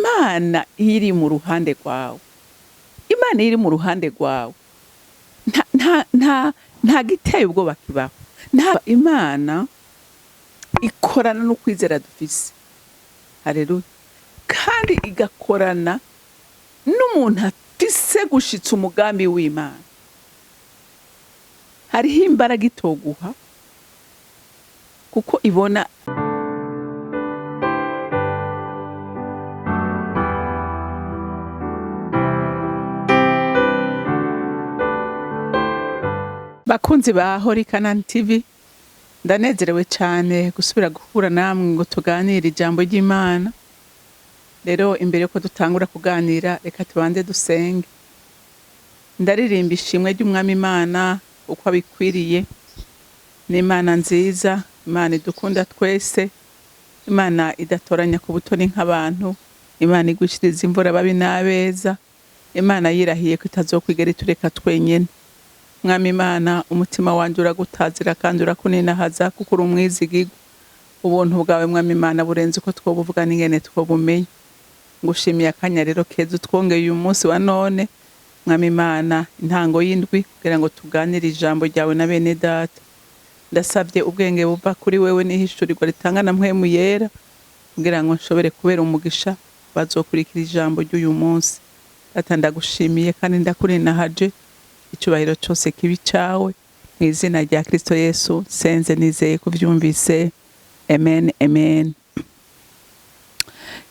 Imana iri mu ruhande rwawe, Imana iri mu ruhande rwawe, nta giteye ubwoba kibaho. Nta Imana ikorana n'ukwizera dufise, haleluya, kandi igakorana n'umuntu afise gushitsa umugambi w'Imana. Hariho imbaraga itoguha kuko ibona. Bakunzi ba Holy Canaan TV, ndanezerewe cyane gusubira guhura namwe ngo tuganire ijambo ry'Imana. Rero imbere yuko dutangura kuganira, reka tubanze dusenge. Ndaririmba ishimwe ry'Umwami Imana uko abikwiriye. Ni Imana nziza, Imana idukunda twese, Imana idatoranya ku butoni nk'abantu, Imana igwishiriza imvura ababi n'abeza, Imana yirahiye ko itazokwigera itureka twenyene. Mwami Imana, umutima wanje uragutazira kandi urakuninahaza kuko uri umwizigirwa. Ubuntu bwawe Mwami Imana burenze uko twobuvuga n'ingene twobumenya. Ngushimiye akanya rero keza utwongeye uyu munsi wa none, Mwami Imana, intango y'indwi, kugira ngo tuganire ijambo ryawe na bene data. Ndasabye ubwenge buva kuri wewe n'ihishurirwa ritanga na mpwemu yera, kugira ngo nshobore kubera umugisha bazokurikira ijambo ry'uyu munsi. Data, ndagushimiye kandi ndakuninahaje, icubahiro cose kibi cawe, mu izina rya Kristo Yesu senze nizeye kuvyumvise, amen, amen.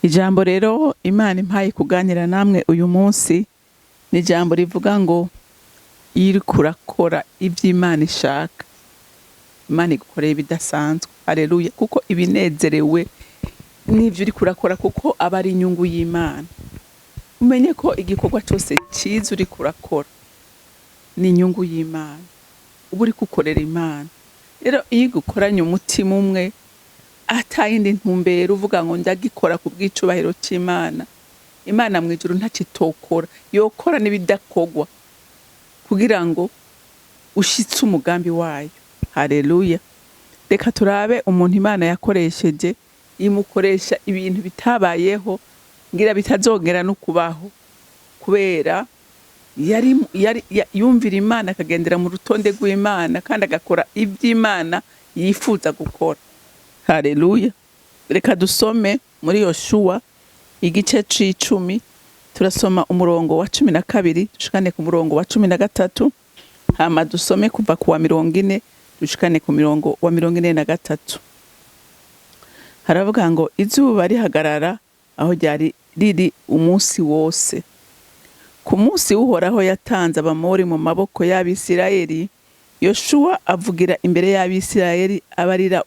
Ijambo rero Imana impaye kuganira namwe uyu munsi ni ijambo rivuga ngo iyo uriko urakora ivyo Imana ishaka, Imana igukorera ibidasanzwe. Haleluya, kuko ibinezerewe n'ivyo uriko urakora, kuko aba ari inyungu y'Imana. Umenye ko igikorwa cose ciza uriko urakora ni inyungu y'Imana, uba uriko ukorera Imana. Rero iyo igukoranye umutima umwe, atayindi ntumbero, uvuga ngo ndagikora ku bw'icubahiro c'Imana, Imana mw'ijuru ntacitokora, yokora n'ibidakogwa kugira ngo ushitse umugambi wayo. Haleluya. Reka turabe umuntu Imana yakoresheje, imukoresha ibintu bitabayeho, ngira bitazongera no kubaho, kubera yumvira Imana akagendera mu rutonde rw'Imana kandi agakora ivy'Imana yifuza gukora. Haleluya. Reka dusome muri Yoshuwa igice c'icumi, turasoma umurongo wa 12 dushikane ku murongo wa 13, hama dusome kuva ku wa 40 dushikane ku mirongo wa 43. Haravuga ngo izuba rihagarara aho ryari riri umunsi wose. Ku munsi Uhoraho yatanze Abamori mu maboko y'Abisirayeli, Yoshuwa avugira imbere y'Abisirayeli abarira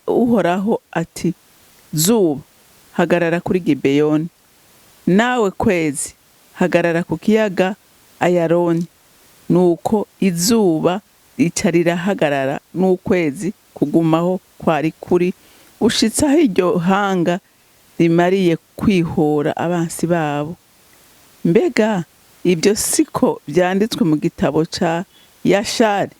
Uhoraho ati: Zuba, hagarara kuri Gibeyoni, nawe kwezi, hagarara ku kiyaga Ayaroni. Nuko izuba rica rirahagarara, n'ukwezi kugumaho kwari kuri, gushitsa aho iryo hanga rimariye kwihora abansi babo. Mbega ibyo siko vyanditswe mu gitabo ca Yashari?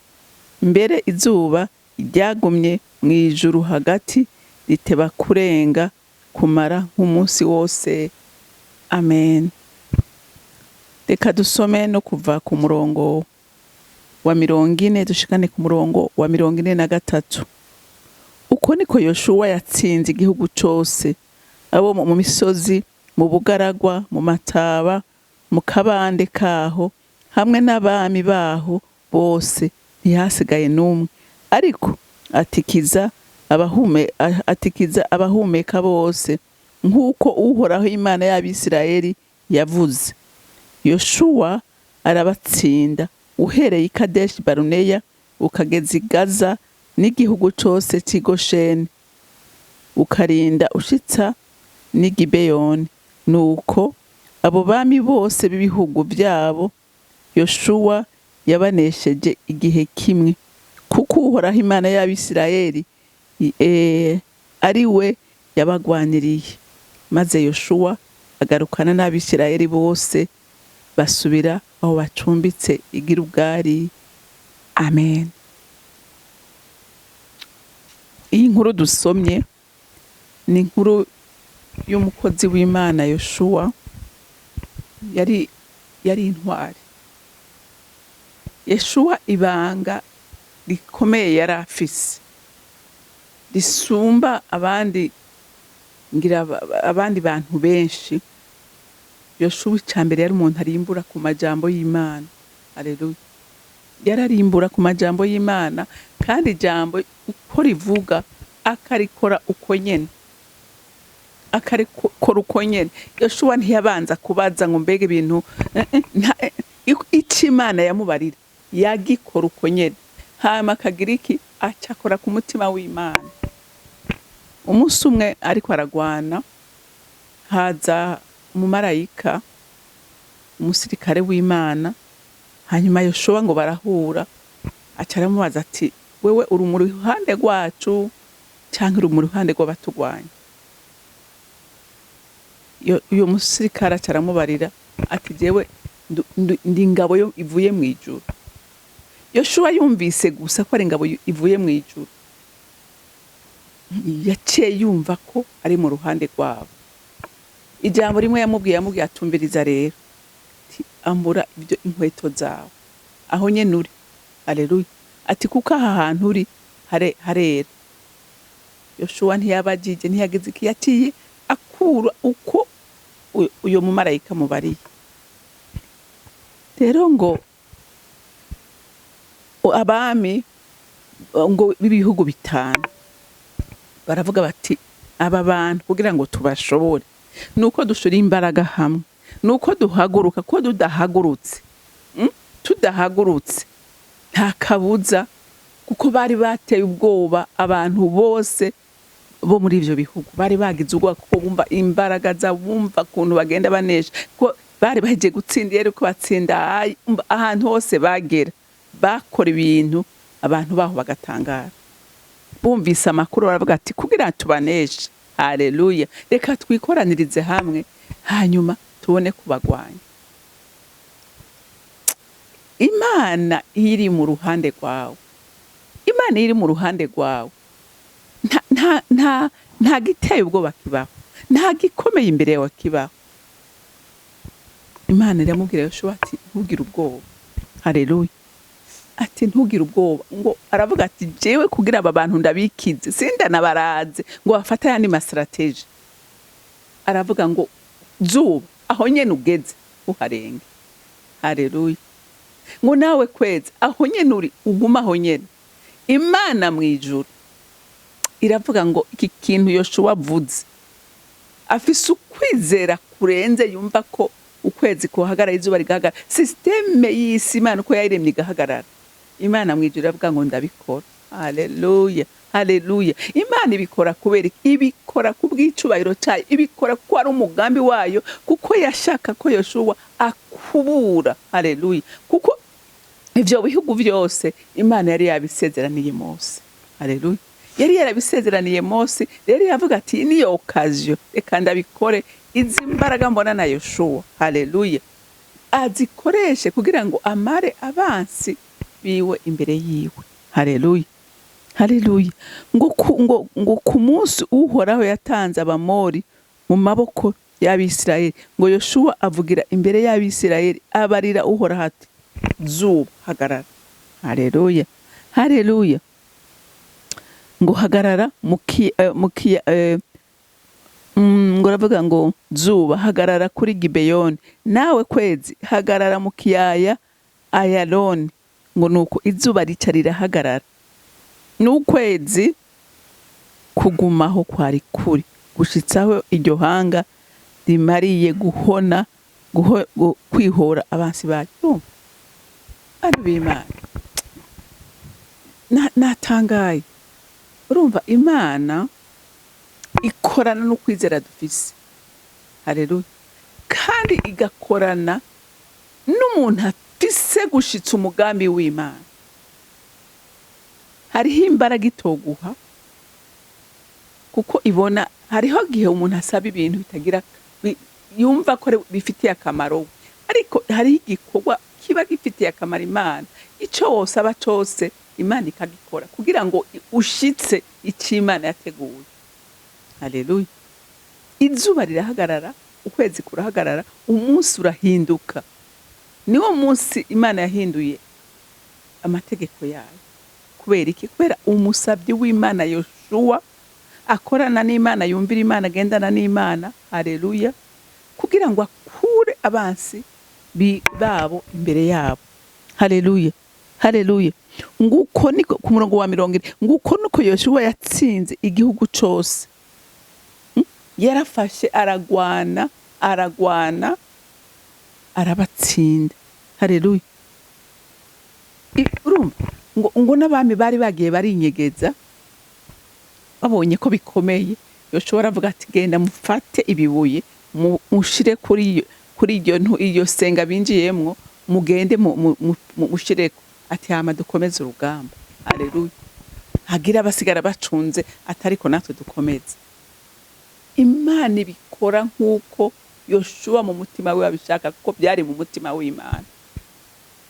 Mbere izuba ryagumye mw'ijuru hagati riteba kurenga kumara nk'umunsi wose. Amen. Reka dusome no kuva ku murongo wa 40 dushikane ku murongo wa 43. Uko niko Yoshuwa yatsinze igihugu cose, abo mu misozi, mu bugaragwa, mu mataba, mu kabande kaho, hamwe n'abami baho bose, ntihasigaye n'umwe. Ariko atikiza abahumeka bose, nk'uko Uhoraho Imana y'Abisirayeli yavuze. Yoshuwa arabatsinda uhereye i Kadeshi Baruneya ukageza i Gaza n'igihugu cose c'i Gosheni, ukarinda ushitsa n'i Gibeyoni. Nuko abo bami bose b'ibihugu vyabo Yoshuwa yabanesheje igihe kimwe, kuko Uhoraho Imana y'Abisirayeli ari we yabagwaniriye. Maze Yoshuwa agarukana n'Abisirayeli bose, basubira aho bacumbitse i Gilugari. Amen. Iyi nkuru dusomye ni inkuru y'umukozi w'Imana Yoshuwa. Yari intwari Yeshuwa. Ibanga rikomeye yari afise risumba abandi, ngira abandi bantu benshi, Yoshuwa icambere yari umuntu arimbura ku majambo y'Imana. Haleluya! Yararimbura ku majambo y'Imana, kandi ijambo uko rivuga akarikora uko nyene, akarikora uko nyene. Yoshuwa ntiyabanza kubaza ngo mbega ibintu ico Imana yamubarira yagikora uko nyene. Hama akagira iki? Aca akora ku mutima w'Imana. Umunsi umwe ariko aragwana, haza umumarayika, umusirikare w'Imana. Hanyuma Yoshuwa ngo barahura, aca aramubaza ati: "Wewe uri mu ruhande rwacu canke uri mu ruhande rw'abatugwanya?" Uyo musirikare aca aramubarira ati: "Jewe ndi ingabo yo ivuye mw'ijuru." Yoshuwa yumvise gusa ko ari ingabo ivuye mw'ijuru, yaciye yumva ko ari mu ruhande rwabo. Ijambo rimwe yamubwiye, atumviriza rero, ati: "Ambura ibyo inkweto zawe aho nyene uri." Aleluya! Ati: "Kuko aha hantu uri harera." Yoshuwa ntiyabajije, ntiyagize iki, yaciye akura uko uyo mumarayika mubariye. Rero ngo abami ngo b'ibihugu 5 baravuga bati: "Aba bantu kugira ngo tubashobore nuko dushira imbaraga hamwe, nuko duhaguruka, ko tudahagurutse, tudahagurutse nta kabuza." Kuko bari bateye ubwoba abantu bose bo muri ivyo bihugu, bari bagize ubwoba kuko bumva imbaraga zabo, bumva ukuntu bagenda banesha, ko bari bahejeje gutsinda Yeriko, batsinda Ayi, umva ahantu hose bagera bakora ibintu abantu baho bagatangara. Bumvise amakuru baravuga ati: "Kugira tubaneshe, haleluya, reka twikoranirize hamwe hanyuma tubone kubagwanya." Imana iyo iri mu ruhande rwawe, Imana iyo iri mu ruhande rwawe, nta giteye ubwoba kibaho, nta gikomeye imbere yawe kibaho. Imana iramubwira Yoshuwa ati: "Ntugire ubwoba." Haleluya! Ati: "Ntugire ubwoba." Ngo aravuga ati: "Jewe kugira aba bantu ndabikize, sindanabaraze ngo bafate ayandi ma stratégies." Aravuga ngo: "Zuba, aho nyene ugeze uharenge." Haleluya! Ngo: "Nawe kwezi, aho nyene uri uguma aho nyene." Imana mu ijuru iravuga ngo iki kintu Yoshuwa avuze, afise ukwizera kurenze, yumva ko ukwezi kuhagarara, izuba rigahagarara, système y'isi Imana uko yayiremye igahagarara. Imana mu ijuru iravuga ngo: "Ndabikora." Haleluya, haleluya! Imana ibikora kubera iki? Ibikora ku bw'icubahiro cayo, ibikora kuko ari umugambi wayo, kuko yashaka ko Yoshuwa akubura. Haleluya! Kuko ivyo bihugu vyose Imana yari yabisezeraniye Mose. Haleluya! Yari yarabisezeraniye Mose. Rero yavuga ati: "Niyo occasion, reka ndabikore. Izi mbaraga mbona na Yoshuwa, haleluya, azikoreshe kugira ngo amare abansi biwe imbere yiwe." Haleluya, haleluya! Ngo ku munsi Uhoraho yatanze Abamori mu maboko y'Abisirayeli, ngo Yoshuwa avugira imbere y'Abisirayeli, abarira Uhoraho ati: "Zuba, hagarara." Haleluya, haleluya! Ngo hagarara ngo aravuga ngo: "Zuba, hagarara kuri Gibeyoni, nawe kwezi, hagarara mu kiyaya Ayaloni." Ngo nuko izuba rica rirahagarara, n'ukwezi kugumaho kwari kuri gushitsaho iryo hanga rimariye guhona kwihora abansi bayo. Urumva? Bantu b'Imana, natangaye. Urumva Imana ikorana n'ukwizera dufise. Haleluya! Kandi igakorana n'umuntu afise gushitsa umugambi w'Imana. Hariho imbaraga itoguha kuko ibona hariho igihe umuntu asaba ibintu bitagira yumva ko bifitiye akamaro we, ariko hariho igikorwa kiba gifitiye akamaro Imana. Ico wosaba cose Imana ikagikora kugira ngo ushitse ico Imana yateguye. Haleluya! Izuba rirahagarara, ukwezi kurahagarara, umunsi urahinduka. Niwo munsi Imana yahinduye amategeko yayo. Kubera iki? Kubera umusabyi w'Imana Yoshuwa akorana n'Imana, yumvira Imana, agendana n'Imana, haleluya, kugira ngo akure abansi babo imbere yabo. Haleluya, haleluya. Nguko niko ku murongo wa 20, nguko nuko Yoshuwa yatsinze igihugu cose. Yarafashe aragwana, aragwana, arabatsinda. Haleluya. Urumva ngo n'abami bari bagiye barinyegeza babonye ko bikomeye. Yoshuwa aravuga ati: "Genda mufate ibibuye, mushire kuri iyo senga binjiyemwo, mugende mushireko." Ati: "Hama dukomeze urugamba." Haleluya. Hagira abasigara bacunze, atariko natwe dukomeze. Imana ibikora nk'uko Yoshuwa mu mutima we abishaka, kuko byari mu mutima w'Imana.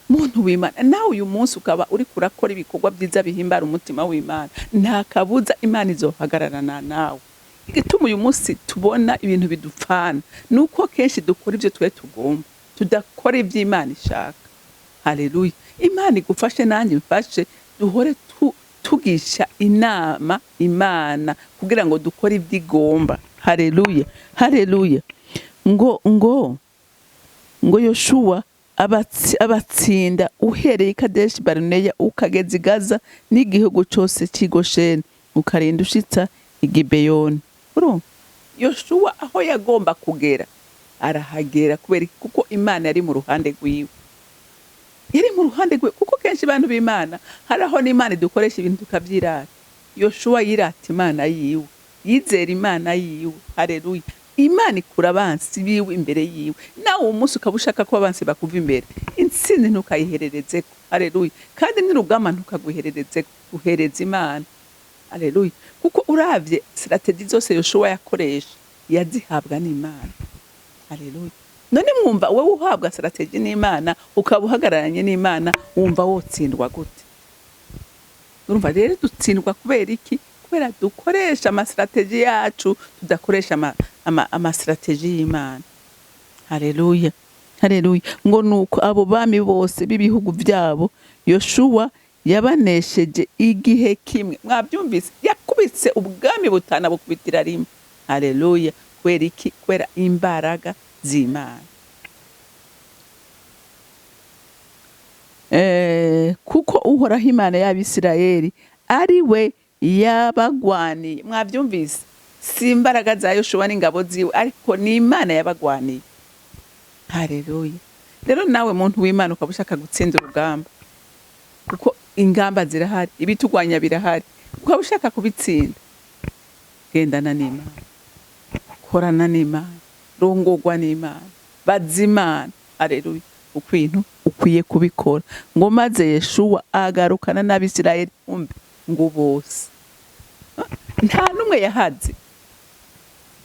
Muntu w'Imana, nawe uyu munsi ukaba uriko urakora ibikorwa byiza bihimbara umutima w'Imana, nta kabuza Imana izohagararana nawe. Igituma uyu munsi tubona ibintu bidupfana ni uko kenshi dukora ibyo twe tugomba, tudakora ibyo Imana ishaka. Haleluya. Imana igufashe nanjye mfashe, duhore tugisha inama Imana kugira ngo dukore ibyo igomba. Haleluya, haleluya. Ngo Yoshuwa abatsinda uhereye i Kadeshi Baruneya ukageza i Gaza n'igihugu cose c'i Gosheni, ukarinda ushitsa i Gibeyoni. Urumva Yoshuwa aho yagomba kugera arahagera. Kubera iki? Kuko Imana yari mu ruhande rwiwe, yari mu ruhande rwiwe. Kuko kenshi abantu b'Imana, hari aho n'Imana idukoresha ibintu tukavyirata. Yoshuwa yirata Imana yiwe, yizera Imana yiwe. Haleluya. Imana ikura abansi biwe imbere yiwe. Nawe uwo munsi ukaba ushaka ko abansi bakuva imbere, intsinzi ntukayihererezeko. Haleluya. Kandi n'urugamba ntukaguhererezeko, uhereza Imana. Haleluya. Kuko uravye stratégies zose Yoshuwa yakoresha, yazihabwa n'Imana. Haleluya. None mwumva wewe uhabwa stratégie n'Imana, ukaba uhagararanye n'Imana, wumva wotsindwa gute? Urumva rero dutsindwa kubera iki? Kubera dukoresha amastratégies yacu, tudakoresha amastratégies y'Imana. Haleluya, haleluya. Ngo nuko abo bami bose b'ibihugu byabo Yoshuwa yabanesheje igihe kimwe. Mwabyumvise, yakubise ubwami butanu, bukubitira rimwe. Haleluya. Kubera iki? Kubera imbaraga z'Imana. Kuko Uhoraho Imana y'Abisirayeli ari we yabagwaniye. Mwabyumvise, si imbaraga za Yoshuwa n'ingabo ziwe, ariko ni Imana yabagwaniye. Haleluya. Rero nawe muntu w'Imana, ukaba ushaka gutsinda urugamba, kuko ingamba zirahari, ibitugwanya birahari, ukaba ushaka kubitsinda, gendana n'Imana, korana n'Imana, rongorwa n'Imana, baza Imana. Haleluya. Ukwintu ukwiye kubikora. Ngo maze Yeshuwa agarukana n'Abisirayeli, umve, ngo bose, nta n'umwe yahaze.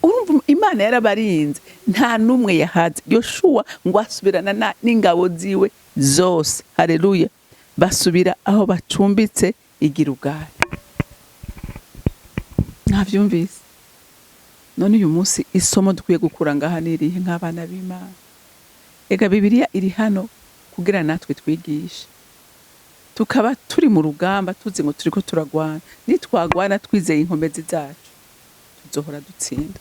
Urumva Imana yarabarinze, nta n'umwe yahaze. Yoshuwa ngo asubirana n'ingabo ziwe zose. Haleluya. Basubira aho bacumbitse i Gilugali. Mwavyumvise. None uyu munsi isomo dukwiye gukura ngaha nirihe nk'abana b'Imana? Ega Bibiliya iri hano kugira natwe twigishe, tukaba turi mu rugamba tuzi ngo turiko turagwana. Nitwagwana twizeye inkomezi zacu, tuzohora dutsinda,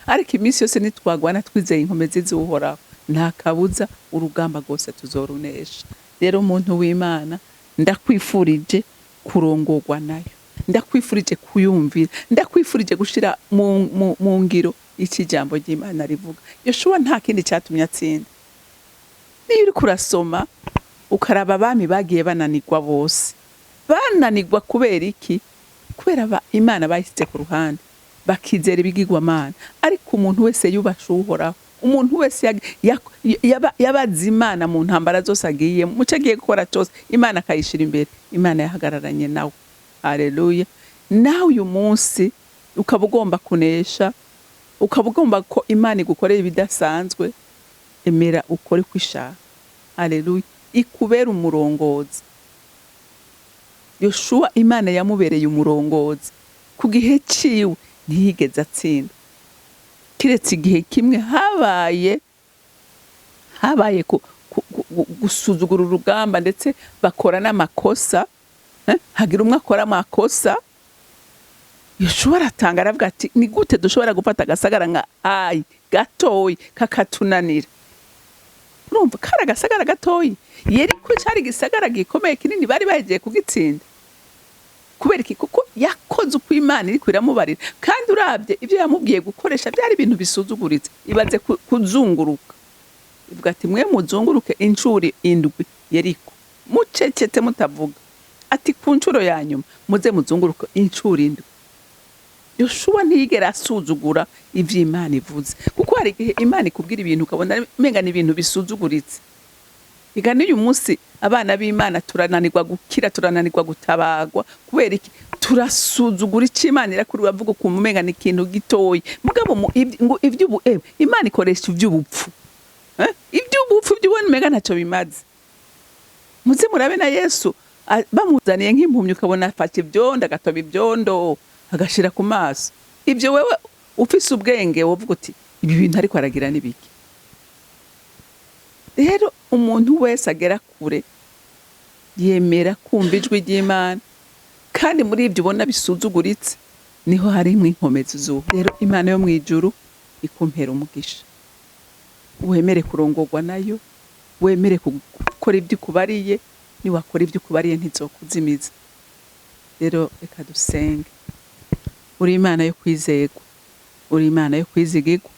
ariko iminsi yose nitwagwana twizeye inkomezi z'Uhoraho, nta kabuza urugamba rwose tuzorunesha. Rero umuntu w'Imana, ndakwifurije kurongorwa nayo, ndakwifurije kuyumvira, ndakwifurije gushira mu ngiro iki jambo ry'Imana rivuga. Yoshuwa nta kindi cyatumye atsinda. Niyo uriko urasoma ukaraba abami bagiye bananirwa bose, bananirwa kubera iki? Kubera Imana bayishyize ku ruhande, bakizera ibigirwamana. Ariko umuntu wese yubasha Uhoraho, umuntu wese yabaza Imana mu ntambara zose agiyemo, muco agiye gukora cyose, Imana akayishira imbere, Imana yahagararanye nawe. Haleluya. Nawe uyu munsi ukaba ugomba kunesha, ukaba ugomba ko Imana igukorera ibidasanzwe, emera ukore uko ishaka. Haleluya. Ikubera umurongozi. Yoshuwa Imana yamubereye umurongozi ku gihe ciwe, ntiyigeze atsinda. Kiretse igihe kimwe habaye gusuzugura urugamba, ndetse bakora n'amakosa, hagira umwe akora amakosa. Yoshuwa aratanga, aravuga ati: "Ni gute dushobora gufata agasagara nka Ayi gatoyi kakatunanira?" Urumva kari agasagara gatoyi. Yeriko cari igisagara gikomeye kinini, bari bahejeje kugitsinda. Kubera iki? Kuko yakoze uko Imana iriko iramubarira. Kandi uravye ibyo yamubwiye gukoresha, byari ibintu bisuzuguritse. Ibaze kuzunguruka, ivuga ati: "Mwe muzunguruke incuro indwi Yeriko mucecetse, mutavuga." Ati: "Ku ncuro ya nyuma muze muzunguruke incuro indwi." Yoshuwa ntiyigera asuzugura ivyo Imana ivuze, kuko hari igihe Imana ikubwira ibintu ukabona umenga ni ibintu bisuzuguritse. Iga n'uyu munsi abana b'Imana turananirwa gukira, turananirwa gutabagwa. Kubera iki? Turasuzugura icyo Imana irakuri uravuga, ukumva umenga ni ikintu gitoyi. Mugabo ngo ivy'ubu, Imana ikoresha ivy'ubupfu, eh? Ivy'ubupfu by'ubona umenga ntacyo bimaze. Muze murabe na Yesu, bamuzaniye nk'impumyi, ukabona afashe ibyondo, agatoba ibyondo, agashira ku maso. Ibyo wewe ufise ubwenge wovuga uti: "Ibi bintu ariko aragira n'ibiki?" Rero umuntu wese agera kure yemera kumva ijwi ry'Imana, kandi muri ibyo ubona bisuzuguritse niho harimwo inkomezi zuba. Rero Imana yo mu ijuru ikumpera umugisha, wemere kurongorwa nayo, wemere gukora ibyo ikubariye. Niwakora ibyo ukubariye, ntizokuzimiza. Rero reka dusenge. Uri Imana yo kwizegwa, uri Imana yo kwizigirwa.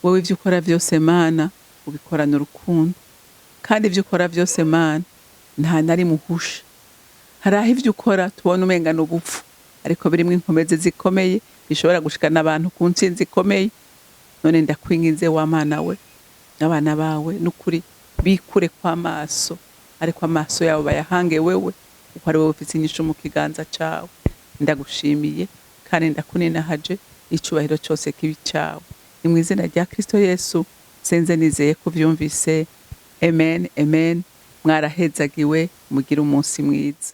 Wowe ibyo ukora byose, Mana, ubikorana urukundo, kandi ibyo ukora byose, Mana, nta na rimwe uhusha. Hari aho ibyo ukora tubona umenga ni ubupfu, ariko birimo inkomezi zikomeye bishobora gushikana abantu ku ntsinzi ikomeye. None ndakwinginze wa Mana we, abana bawe n'ukuri bikure kw'amaso, ariko amaso yabo bayahange wewe, kuko ari wowe ufite inyishu mu kiganza cawe. Ndagushimiye kandi ndakuninahaje, icubahiro cyose kibi cawe. Ni mu izina rya Kristo Yesu senze nizeye ko uvyumvise. Amen, amen. Mwarahezagiwe, mugire umunsi mwiza.